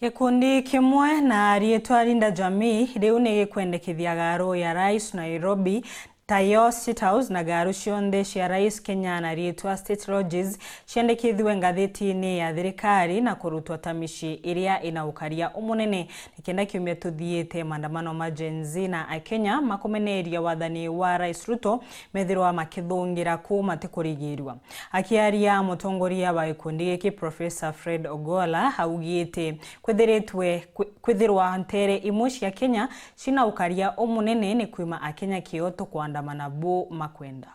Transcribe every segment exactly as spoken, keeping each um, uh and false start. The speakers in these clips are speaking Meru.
Gikundi kimwe na riitwa Linda Jamii riu ni gikwendekithia garu ya Rais Nairobi, tayo State House, na garu cionthe cia Rais Kenya na riitwa State Lodges ciandikithue ngathitini ya thirikari na kurutwa ta micii iria ina ukaria umunene. Ni kenda kiumia tuthiite, maandamano ma Gen Z na Akenya makumeneria wathani wa Rais Ruto methirwa makithungira kuu matikurigirua. Akiaria, mutongoria wa gikundi giki, Professor Fred Ogola, augite kwithiritwe, kwi-, kwithirwa nteere imwe cia Kenya cina ukaria umunene ni kwima Akenya kioto kuandamana bu makwenda.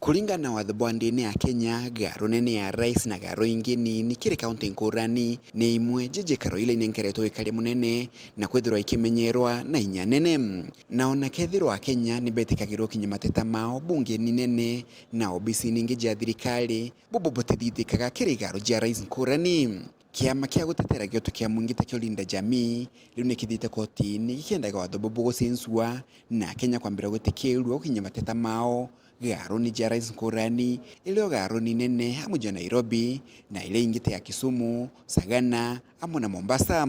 Kuringana na watho bwa ndini ya Kenya, garu nene ya Rais na garu ingi nini kiri kaunti nkurani ni imwe jijikaro ila inenkeretwe wikaria munene na kwithirwa ikimenyerwa na inya nene. Na ona kethirwa Akenya ni betikagirwa kinya mateta mao bungeni nene na obisini ingi ja thirikari, bubu butithithikaga kiri garu ja Rais nkurani. Kiama kia gutetera gioto kia mwingi takio Linda Jamii riu ni kithiite kotini gikiendaga watho bubu gucincua na Akenya kwambira gwitikirua gukinyia mateta mao garuni ja Rais nkurani, irio garuni nene amwe ja Nairobi na iria ingi ta ya Kisumu, Sagana amwe na Mombasa.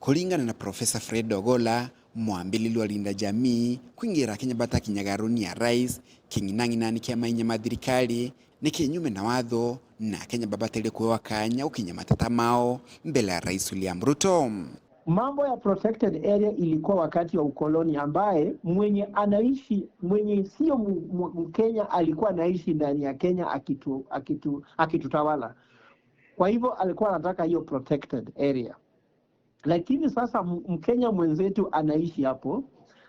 Kuringana na Professor Fred Ogola, mwambiriria wa Linda Jamii, kwingira Akenya batakinya garuni ya Rais, king'inang'inani kia mainya ma thirikari, ni kinyume na watho, na Akenya babatire kuewa kanya gukinyia mateta mao mbele ya Rais William Ruto. Mambo ya protected area ilikuwa wakati wa ukoloni, ambaye mwenye anaishi, mwenye sio mu-, mu-, Mkenya alikuwa anaishi ndani ya Kenya akitu-, akitu-, akitutawala. Kwa hivyo alikuwa anataka hiyo protected area. Lakini sasa m-, Mkenya mwenzetu anaishi hapo.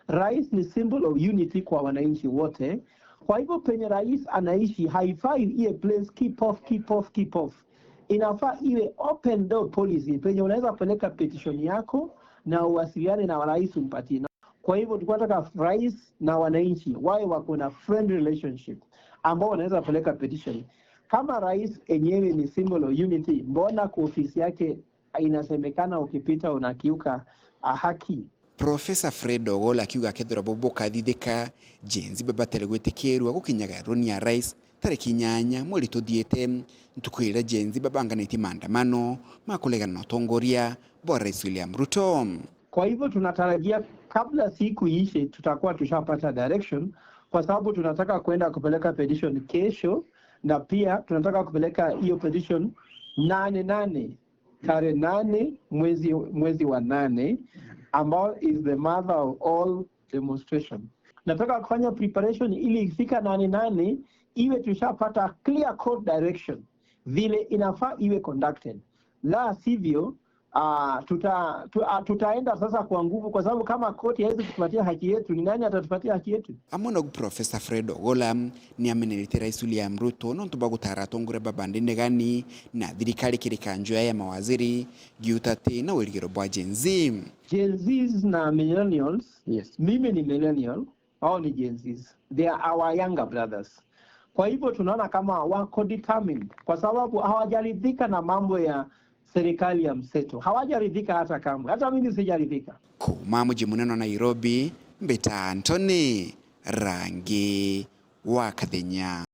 Rais ni symbol of unity kwa wananchi wote. Kwa hivyo penye rais anaishi, haifai iwe place keep off, keep off, keep off. Inafaa iwe open door policy, penye unaweza peleka petition yako na uwasiliane na rais umpatie. Kwa hivyo tulikuwa tunataka rais na wananchi wawe wako na friend relationship, ambao wanaweza peleka petition. Kama rais enyewe ni symbol of unity, mbona kwa ofisi yake inasemekana ukipita unakiuka, ah, haki? Professor Fred Ogola akiuga kethirwa bubu bukathithika, Gen Z babatire gwitikirua gukinya garuni ya rais tariki inyanya mweri tuthiite, ntuku iria Gen Z babanganitie maandamano ma kuregana na utongoria bwa Rais William Ruto. Kwa hivyo tunatarajia kabla siku iishe tutakuwa tushapata direction, kwa sababu tunataka kwenda kupeleka petition kesho, na pia tunataka kupeleka hiyo petition nane nane, tarehe nane mwezi, mwezi wa nane, ambao is the mother of all demonstration. Nataka kufanya preparation ili ikifika nane nane iwe tushapata clear court direction vile inafaa iwe conducted. La sivyo, ah, tuta-, tu-, ah, tutaenda sasa kwa nguvu, kwa sababu kama koti haiwezi kutupatia haki yetu, ni nani atatupatia haki yetu? Amwe nogu Professor Fred Ogola ni amenerete Rais William Ruto nontu bwa gutara atongoria ba bandi ndegani na thirikari kiri kanjo ya mawaziri, giutati na wirigiro bwa Gen Z. Gen Zs na millennials, yes, mimi ni millennial, wao ni Gen Zs. They are our younger brothers. Kwa hivyo tunaona kama wako determined, kwa sababu hawajaridhika na mambo ya serikali ya mseto. Hawajaridhika hata kamwe. Hata mimi sijaridhika. Kuuma muji munene wa Nairobi, mbita Anthony Rangi wa Kathenya.